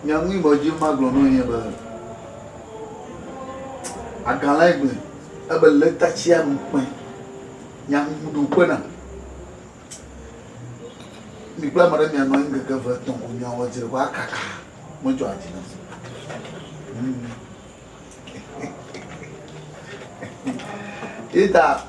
Nya ŋui me dzi magblɔ nɔ nye be agalãe gblɔe ebe lɛtatsia nu kpẽ. Nya ŋu ɖo kpena. Mi kple ame ɖe mianɔ anyi ŋkeke eve etɔ̃ ko miawɔ dzre ko akaka medzɔa dzi nam. Mm. Eyi ta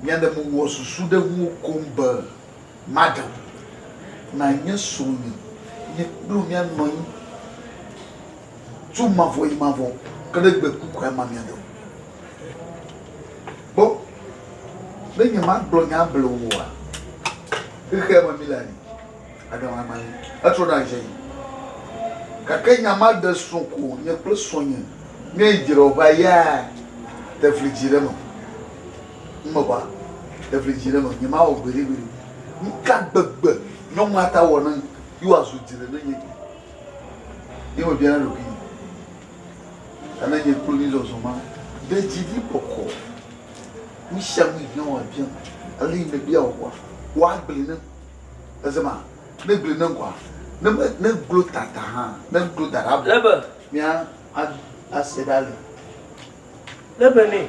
nya ɖe mewɔ susu ɖe ŋuwò koŋ be maɖe wò nànye srɔ̃nye, nye kple wò míanɔ anyi tso mavɔ yi mavɔ ke ɖe gbe ku koe ama mía dome. Kpɔ, ne nyemagblɔ nya able wò oa, xexea me míle anyi, aɖaŋu anyi, etrɔ ɖe azi anyi. Gake nya ma ɖe srɔ̃ ko nye kple srɔ̃nye míayi dzrewɔƒea ya te fli dzi ɖe eme. Numekɔa, te fli dzi ɖe eme. Nyemawɔ gbeɖegbeɖe o. Nuka gbegbe nyɔnu ate awɔ ne ye wòazu dzre ne nye? Ye mebiana ɖokuinye. Ta ne nye kple mi zɔzɔ ma, ɖe dzi ɖi bɔkɔɔ. Nu sia nu yi hiã wòabiam, ale yi mebia wò kɔa, woagblɔe nam. Eze ma, ne gblɔe nam kɔa, ne me, ne glo tata hã, ne glo da ɖe abɔ, Lebe. mía a, ase ɖe ali. Lebe nɛ.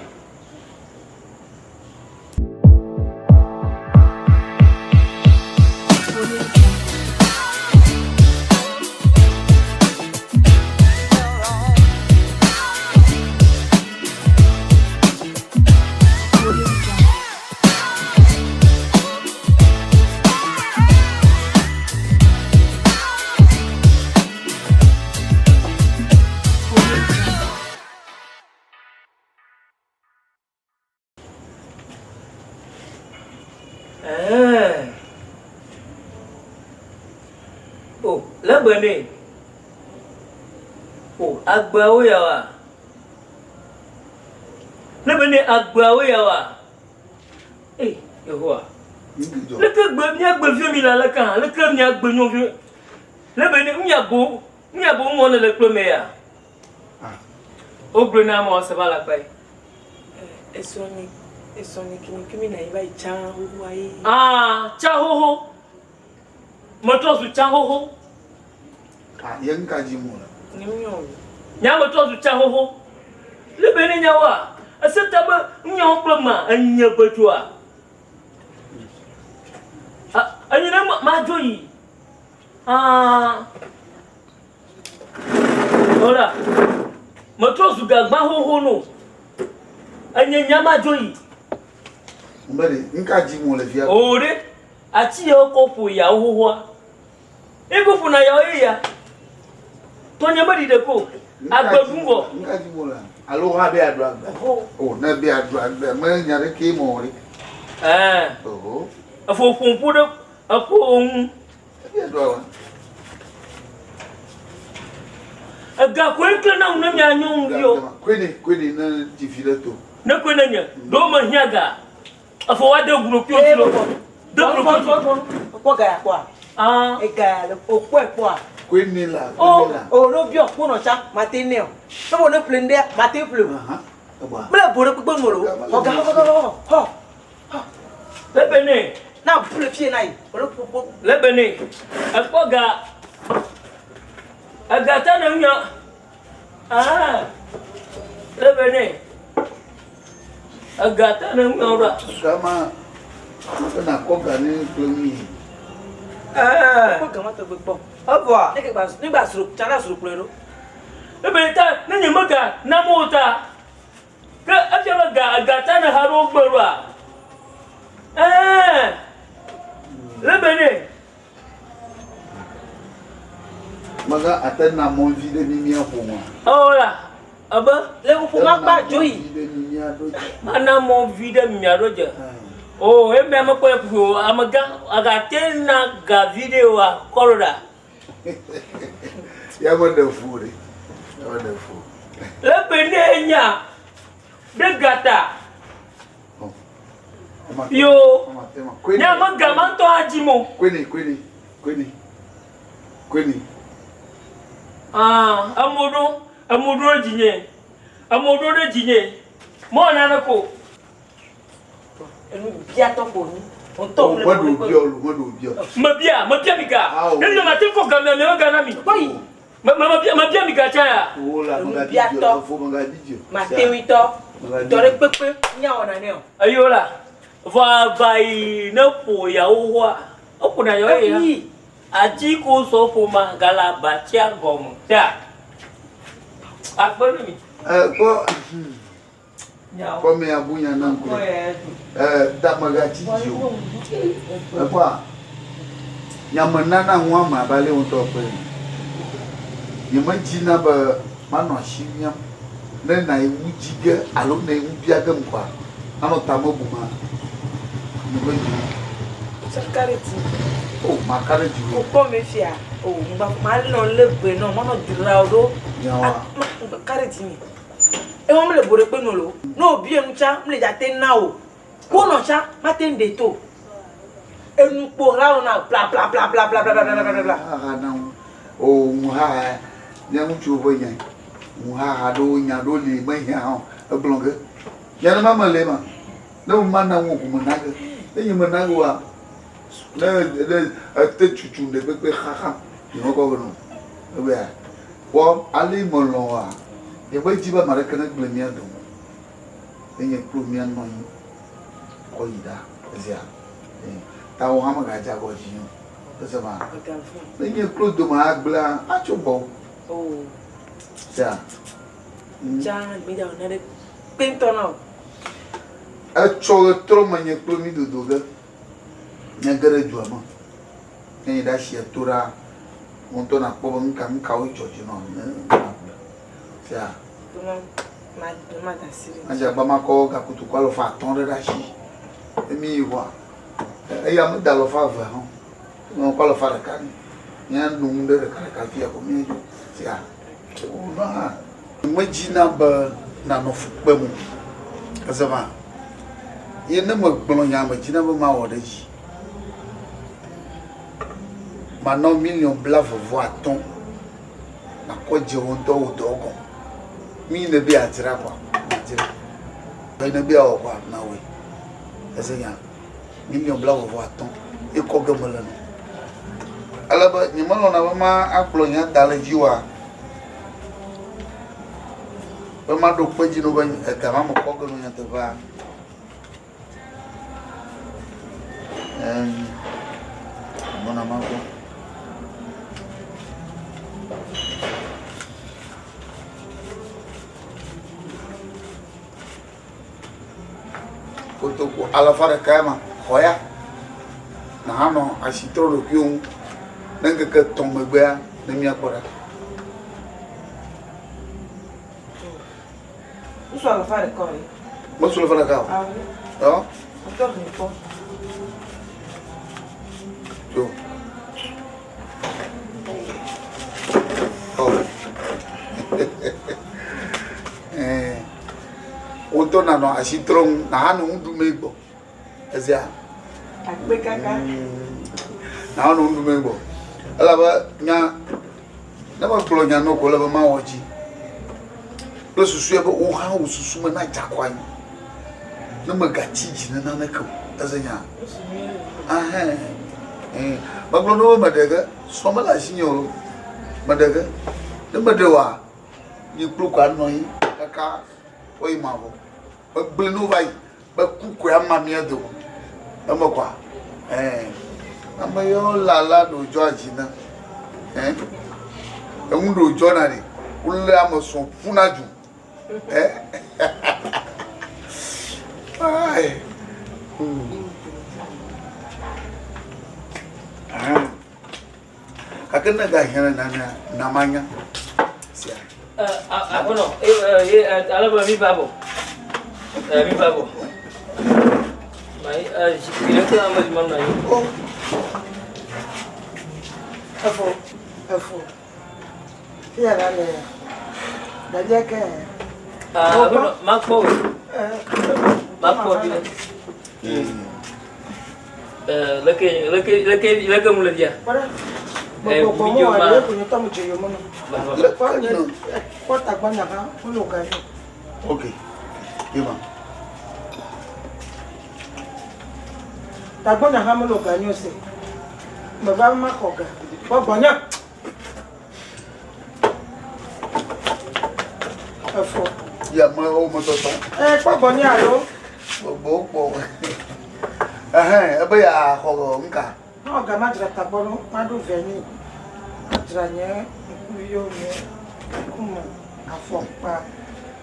O, le gbe nɛ. O, agbeawo ya wa. Le be nɛ agbeawo ya wa. Ei, Yehowa. Leke gbe mía gbe viwo mi le aleke hã? Leke mía gbe nyɔnuviwo? Le be nɛ mía bo mía bo ŋɔ le kple me ya. Wogblɔe na amewo se va alakpae. Esɔnye esɔnye kemi kemi na yi va yi tsã xoxoa ye. Ah, tsã xoxo. Metrɔ zu tsã xoxo. Ah, ye ŋka dzi mo le. Nye mi o. Nya metrɔ zu tsã xoxo. Le be ne nyawoa, ese ta be nyawo kple ma enye be dzoa. Ah, enye ne ma dzo yi. Ah. Hola. Metrɔ zu gagba xoxo no. Enye nya ma dzo yi. Mbe ɖe, ŋka dzi mo le fia? O ɖe, ati ya wokɔ ƒo yawo xoxoa. Ye ko ƒona yawo ye ya. Tɔnye meɖi ɖe ko. Agbe ɖum vɔ. Ŋka dzi mo le? Alo hã be aɖu agbe. O, ne be aɖu agbe, me nya ɖe ke mo ɖe. Ɛɛ. Oho. Efo ƒom ƒu ɖe eƒo ŋu. Ega koe kle na ne mia nyɔnuviwo. Koe koe ne dzi vi ɖe to. Ne koe ne nye, ɖewo me hiã ga. Efo wa de ŋu ɖokuiwo dzi lo. De ŋu ɖokuiwo dzi. Kpɔ ga ya kpɔa? Ah. Ega ya le o kpɔe kpɔa? Koe ne la. O o no biɔ kponɔ tsa mate ne o. Ne bo ne ƒle ŋɖea mate ƒle o. Mele bo ɖe kpekpe nu o lo. Xɔ ga xɔ xɔ xɔ xɔ. Lebe nɛ. Na bu le fie na yi. Olo ƒoƒo. Lebe nɛ. Ekpɔ ga. Ega ta ne ŋunya. Ah. Lebe nɛ. Ega ta ne ŋunya ɖa. Gama. Ena kɔ ga ne kple ŋui. Ah. Kpɔ ga ma tɔgbe kpɔ. Evɔa. Ne ke gba ne gba zro tsana zro kplɔe ɖo. Lebe ta ne nye mega na mo ta. Ke efia be ga ega ta ne ha ɖewo gbe ɖoa? Ɛɛ, le be nɛ. Mega ate na mɔ vi ɖe mi mía ƒo ma. Ɔ la, ebe. Le ƒo ma gba dzo yi. Mana mɔ vi ɖe mi mía ɖo dze. O, eme ame kpɔ ƒo amegã agate na ga vi ɖe wa kɔɖo ɖa. Ya me ɖe fu ɖe. Ya me ɖe fu. Le be ne nya ɖe gata. Yo. Nya me gama ŋutɔ adzi mo. Kwene kwene kwene kwene. Ah, emo ɖo, emo ɖo ɖe dzinye. Emo ɖo ɖe dzinye. Mɔ nane ko. Enu biatɔ ko nyi. Ŋutɔ Oh, meɖo biɔ lo, meɖo biɔ. Mebia, mebia mi ga. Ao. Ne mi mate kɔ ga mia, mia me ga na mi. Kpɔ yi. Me me mebia mebia mi gatsa ya. Wo la megadidi o, Enubiatɔ. efo megadidi o. Mateŋuitɔ. Dɔ ɖe kpekpe nya wɔna nɛ o. Eyo la. Vɔ aba yi ne ƒo ya wowoa, eƒona ya ye ya. Eyi. Ati ko sɔ ƒoma gale abatsia gɔme. Ta. Akpe ne mi. Ɛ kpɔ kpɔ mi abu nya nam kure. Ɛ ta megatsi dzi o. Ekpɔa nyame nana ŋu ame abe ale ŋutɔ kpɔe ene. Nyemedina be manɔ asi miam ne nayi ŋu dzi ge alo ne ŋu bia ge ŋkɔa anɔ tame buma. Nyemedzi o. Tsaka ɖe dzi. O maka ɖe dzi o. Wokpɔ mi fia. O ŋgba manɔ lé gbe nɔ manɔ dzra wo ɖo. Nyawoa. Ma ka ɖe dzi mi. Ewa mele bo ɖe kpe nɔ lo. Ne wòbia nu tsã mele dza te na o. Kponɔ tsã mate ŋu ɖe to. Enu kpo ɣla wo na bla bla bla bla bla bla bla bla bla bla. Nuxaxa na ŋu. O nuxaxa mía ŋutsuwo ƒe nyae. Nuxaxa ɖewo nya ɖewo li mehiã hã o. Egblɔ ge. Nenema mele ema. Ne mema ŋu o ko mena ge. Ne nye mena ge oa, ne ne ete tutu ɖe kpekpe xaxa nye mekɔ ge nɔ o. Egbea kpɔ ale melɔ̃ woa, nye medzi be ame aɖeke negblẽ mía dome o. Ne nye kple wò míanɔ anyi kɔ yi ɖa ezia. Ta wò hã mègadze agɔ dzinye o. Ese ma? Ne nye kple wò dome agblẽa, atso gbɔwò. Sea? Tsã gbedza wò na ɖe kpe ŋutɔ na wò. Etsɔ ɣetrɔ me nye kple mí dodo ge. Míage ɖe dua me. Ne yi ɖe asia to ɖa, wò ŋutɔ nàkpɔ be nuka nukawoe dzɔ dzi nɔ ne nàgblɔe. Sea? Madze agba makɔ gakotoku alafa atɔ̃ ɖe ɖe asi. Ne míyi ʋɔa, eya meda alafa eve hã o. Mekɔ alafa ɖeka nɛ. Míano nu ɖe ɖekaɖeka fia ko míadzo. Sea? Wò hã medzina be nànɔ fu kpem o. Eze ma? Ye ne megblɔ nya medzina be mawɔ ɖe edzi. Manɔ miliɔn blaeve vɔ atɔ̃ nakɔ dze wò ŋutɔ wò dɔ gɔme. Nu yi nèbe yeadzra kɔa, nàdzrae. Nu yi nèbe yeawɔ kɔa, nàwɔe. Eze nya? Miliɔn blaeve vɔ atɔ̃ ye kɔ ge mele nɔ. Ale be nyemelɔ̃na be magblɔ nya da le dziwòa, be maɖo kpe edzi na wo be ega ma mekɔ ge nɔ nyateƒea. Ɛɛ, gbɔna makpɔ. Kotoku alafa ɖeka ma xɔ ya. Nàhanɔ asi trɔ ɖokuiwò ŋu. Ne ŋkeke etɔ̃ megbea, ne míakpɔ ɖa. Mesu alafa ɖeka o. Mesu alafa ɖeka o. Yɔ. Ŋutɔ mi kpɔ. Yo. Oh. Eh. Wò ŋutɔ nànɔ asi trɔm nàhanɔ nu ɖum gbɔ. Ezia. Akpe kaka. Nànɔ nu ɖum gbɔ. Elabe nya ne megblɔ nya nɔ ko ele be mawɔ dzi. Kple susu be wò hã wò susu me nadze akɔ anyi. Ne megatsi dzi ne naneke o. Eze nya. Ahɛn. Megblɔ na wo be meɖe ge. Srɔ̃ mele asinye o. Meɖe ge. Ne meɖe oa, nye kple wò koe anɔ anyi kaka woayi mavɔ. Megblẽ nu va yi be ku koe ama mía dome. Eme kɔa? Ɛɛ. Ame yawo le alea ɖe wòdzɔa dzi na. Ɛ? Eŋu ɖe wòdzɔna ɖi. Wolé ame srɔ̃ ƒuna du. Ɛ? Ai. Hmm. Ah. Gake ne gahiã le nanea, na manya. Sia. Aƒenɔ, ale be mi va vɔ. Mi va vɔ. Zikpui ɖe kple ame si manɔ anyi. Oh. Efo, efo. Fia la le ɖevia ke. Aƒenɔ, makpɔ o. Makpɔ vi ɖe. Leke leke leke leke mu le via. Gbɔgbɔ mu wa ɖe ko nye tɔ mu dze yome nɔ. Kpɔ tagbɔ nya hã wole wo gavi. Ok. Yema. Tagbɔ nya hã mele wo ganyo se. Meva ma xɔ ga. Kpɔ gbɔ nya. fia me wo me tɔtɔ. Ɛ kpɔ gbɔnye alo? Gbɔ kpɔ. Ɛhɛn ebe ya xɔ ŋka. Nɔ ga ma dzra tagbɔ ɖo, maɖo vɛni, madzra nye ŋkuviwo, nye ŋkume, afɔkpa,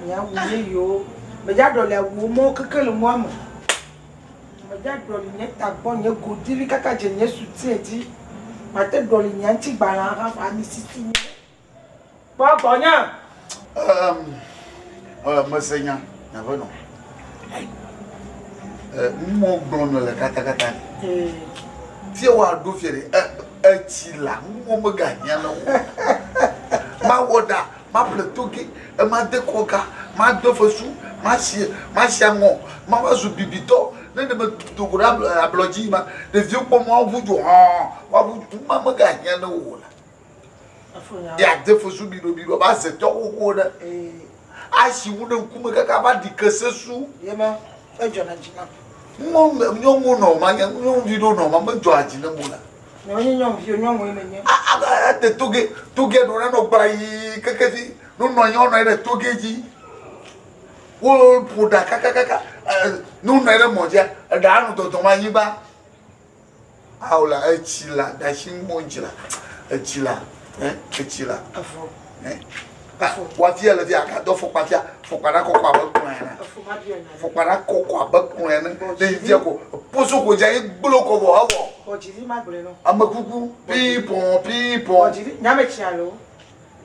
nye awu yeyewo. Medza ɖɔli awuwo mɔwo keke le mɔa me. Medza ɖɔli nye tagbɔ, nye godivi kaka dze nye soutien dzi. Mate ɖɔli nye ŋutigbalẽ hã, ami sisi nye. Kpɔ gbɔnye! Ehm, mese nya, nyaƒenɔ. Nu mɔ gblɔm nèle katakata ɖe. Fie woaɖo fie ɖe, etsi la, nu mɔ megahiã na wo. Mawɔ ɖa, maƒle toge, made kɔga, mado fesu, masi, masi aŋɔ, mava zu bibitɔ. Ne ɖe medo go ɖe ablɔ dzi ma, ɖeviwo kpɔ mɔ woaʋu dzo hɔ̃, woaʋu dzo. Nu ma megahiã na wo o la. Yeade fesu biɖobiɖo abe azetɔ xoxo ene. Asi ŋu ɖe ŋkume kaka va ɖi kese su. Edzɔna dzi nam. Nyɔnuwo nɔ ma, nyɔnuvi ɖewo nɔ ma, medzɔa dzi nam o la. Menye nyɔnuvi o, nyɔnue menye. Ede toge, toge ɖewo nanɔ gbla yii keke fi. Ne wonɔ anyi, wonɔ anyi ɖe toge dzi. Woƒo ɖa kakakaka. Ne wonɔ anyi ɖe mɔ dzia, eɖa anɔ dɔdɔm anyigba. Ao la, etsi la, ɖasi ŋmɔ dzi la, etsi la, eh, etsi la. Efo. Eh. Wafia le fia agadɔ fɔkpa fia, fɔkpa ɖa kɔkɔ abe kplɔ ene. Fɔkpa ɖa kɔkɔ abe kplɔ ene. Ne yi fia ko, poso ko dza ye gblo kɔ vɔ evɔ. Bɔdzivi ma gblɔe nɔ. Ame kuku, pipɔn, pipɔn. Bɔdzivi, nyame tsi alo,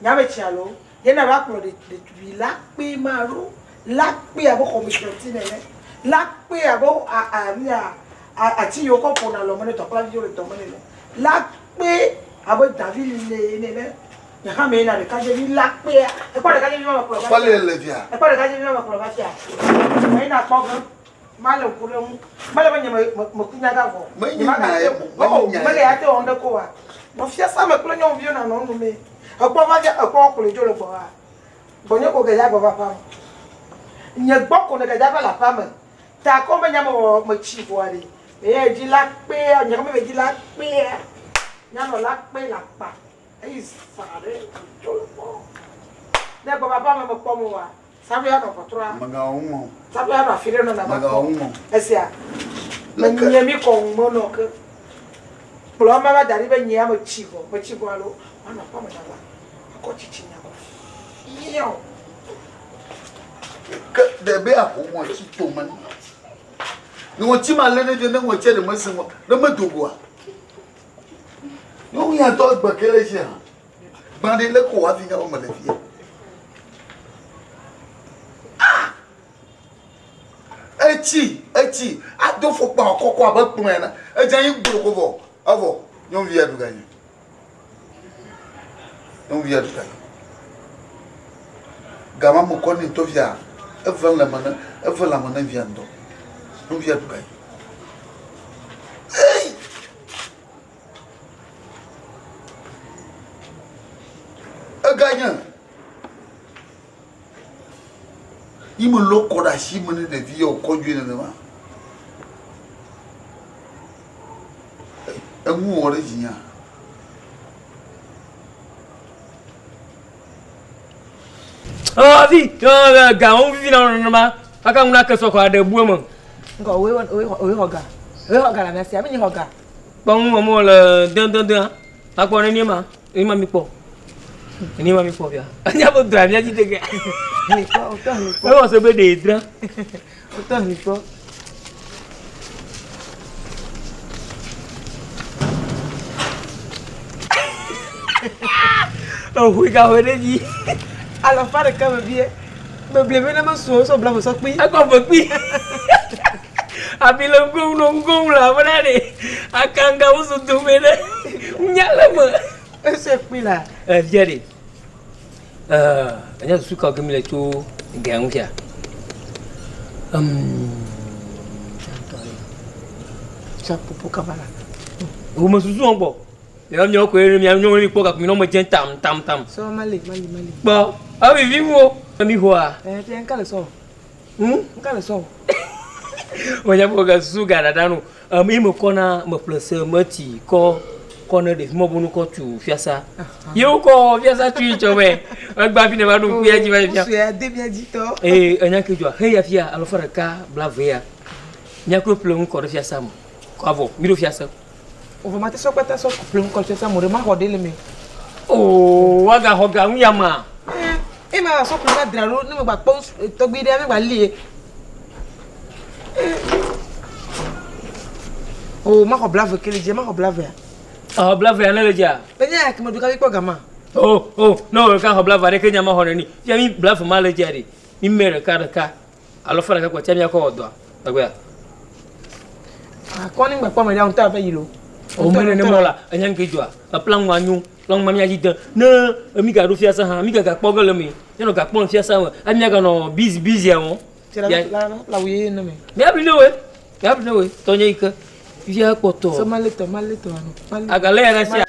nyame tsi alo. Ye na va kplɔ ɖetugbi la kpe ma ɖo, la kpe abe xɔme nene, la kpe abe a a nya. Ati yi wokɔ ƒona lɔme ne dɔkplaviwo le dɔme nene la kpe abe davi le nene. Nye hã meyina ɖekadzevi la kpea. Ekpɔ ɖekadzevi ma mekplɔ va fia. Le fia. Ekpɔ ɖekadzevi ma mekplɔ va fia. Meyina kpɔ ge. Male ŋku ɖe ŋu. Mele be nye me meku nyaga vɔ. Menye nya ye. O, mele ya te wɔm ɖe ko wa. Nɔ fiasa me kple nyɔnuviwo nanɔ nu me. Ekpɔ va fia, ekpɔ wokplɔe dzo le gbɔ wa. Gbɔnye ko gedza gbɔ va aƒea me. Nye gbɔ ko ne gedza va le aƒea me. Ta kɔ me nya me wɔ me tsi vɔa ɖe. Eye dzi la kpea, nye me dzi la kpea. Nya nɔ la kpe la kpa. Eyi sa ɖe tso le kpɔ. Ne gbɔ papa me me kpɔ mo wa. Sabe ya nɔ kɔtrɔa. Mega wo ŋu. Sabe ya nɔ afi ɖe nɔ na ba. Mega wo ŋu. Esia. Me nye mi kɔ ŋu me nɔ ke. Kplɔ ma va da ɖi be nye ya me tsi vɔ, me tsi vɔ alo ma nɔ aƒe me na va. Akɔ tsitsi nya kɔ. Fiɔ. Ke ɖe be aho ŋɔti to me. Ne ŋɔti ma lé ne ɖe ne ŋɔtia ɖe mese ŋɔ ne medo goa. Nyɔnu ya tɔ egbe ke le dzi hã. Gbã ɖe lé ko hafi nya me le fia. Ah! Etsi, etsi, ado fɔkpa kɔkɔ abe kplɔ ene. Edze anyi gblo ko vɔ, evɔ. Nyɔnuvi ya ɖu ganye. Nyɔnuvi aɖe le gama me kɔ nɛ ŋutɔ fia, eve lãme ne eve lãme ne via ŋutɔ. Nyɔnuvia ɖu ga yi. Ei! Ega nye. Yi me lɔ kɔ ɖe asi me ne ɖevi ya wòkɔ dzoe nenema. Enu wɔ ɖe dzinyea? Afi ga wo vivi na nenema kaka ŋu na ke sɔkɔ aɖe bu eme. Ŋkɔ woe woe xɔ ga. Woe xɔ ga le amea sia. Mi nyi xɔ ga. Kpɔ ŋu wɔm le dendenden. Akpɔ ne ma. Ema mi kpɔ. Eni ma mi kpɔ fia. Anya be dra mia dzi tege. Ewɔ se be ɖe dra. Wotɔ hli kpɔ. Eʋui ga ʋe ɖe dzi. Alafa ɖeka me vie. Meble be ne mesu o, sɔ bla me sɔ kpi. Ekɔ ve kpi. Abi le ŋgom nɔ ŋgom le abe ɖe akanga wo so dome ɖe. Nya le me. Ese kpi la. Evia ɖe. Enya susu ka ge mi le tso gea ŋu fia? Tsapopo kaba la. Wo me susu wɔn gbɔ. Miawo miawo koe miawo nyɔnu mi kpɔ gake mi nɔ me dze tam tam tam. Sɔ mali mali mali. Kpɔ awi vi wo mi hoa. Ɛ fia nka le sɔ. Nka le sɔ. Wònya bɔ ga susu ga dada nu. Ame yi me kɔ na me ƒle semeti kɔ. Kɔ ne ɖevi mɔ bonu kɔ tu fiasa. Ye wokɔ fiasa tu yi tsɔ be egba fi ne va ɖo ŋku ya dzi va fia. Sue ade mia dzi tɔ. Ee enya ke dzɔa heya fia alɔfa ɖeka blave ya. Míakɔ ƒle ŋu kɔ ɖe fiasa me. Kɔ avɔ mi ɖo fiasa. Vɔ mate sɔ kpata sɔ ƒle ŋu kɔ ɖe fiasa me ɖe maxɔ ɖe le me. Oo woagaxɔ ga ŋu ya ma. Ee ma sɔ ƒle ma dra ɖo ne megba kpɔ tɔgbi ɖe megba li ye. Oo maxɔ blave ke le dzi maxɔ blavea. Exɔ blavea ne le dzia. Enye ya ke meɖo kafi kpɔ gama. Oh oh ne wò ɖeka xɔ blave aɖeke nya maxɔ neni. Fia mi blave ma le dzia ɖe. Mi mɛ ɖeka ɖeka. Alo fa ɖeka kpɔ tia miakɔ wɔ dɔa. Egbea. Akɔ ne ŋgbakpɔ ame ɖe ŋutɔ ava yi lo. O me nene mɔ la enya ŋke dzɔa. Eplan ŋua nyo. Plan ŋua mia dzi de. Ne emi gaɖo fiasa hã mi gaga kpɔ ge le me. Mianɔ gakpɔ le fiasa me. Emi miaganɔ busy busy awɔ. La la wo ye ne me. Miabli ne woe. Miabli ne woe. Tɔnye yi ke. Fifia kpɔtɔ. So maletɔ maletɔ ano. Agale ya ɖe asia.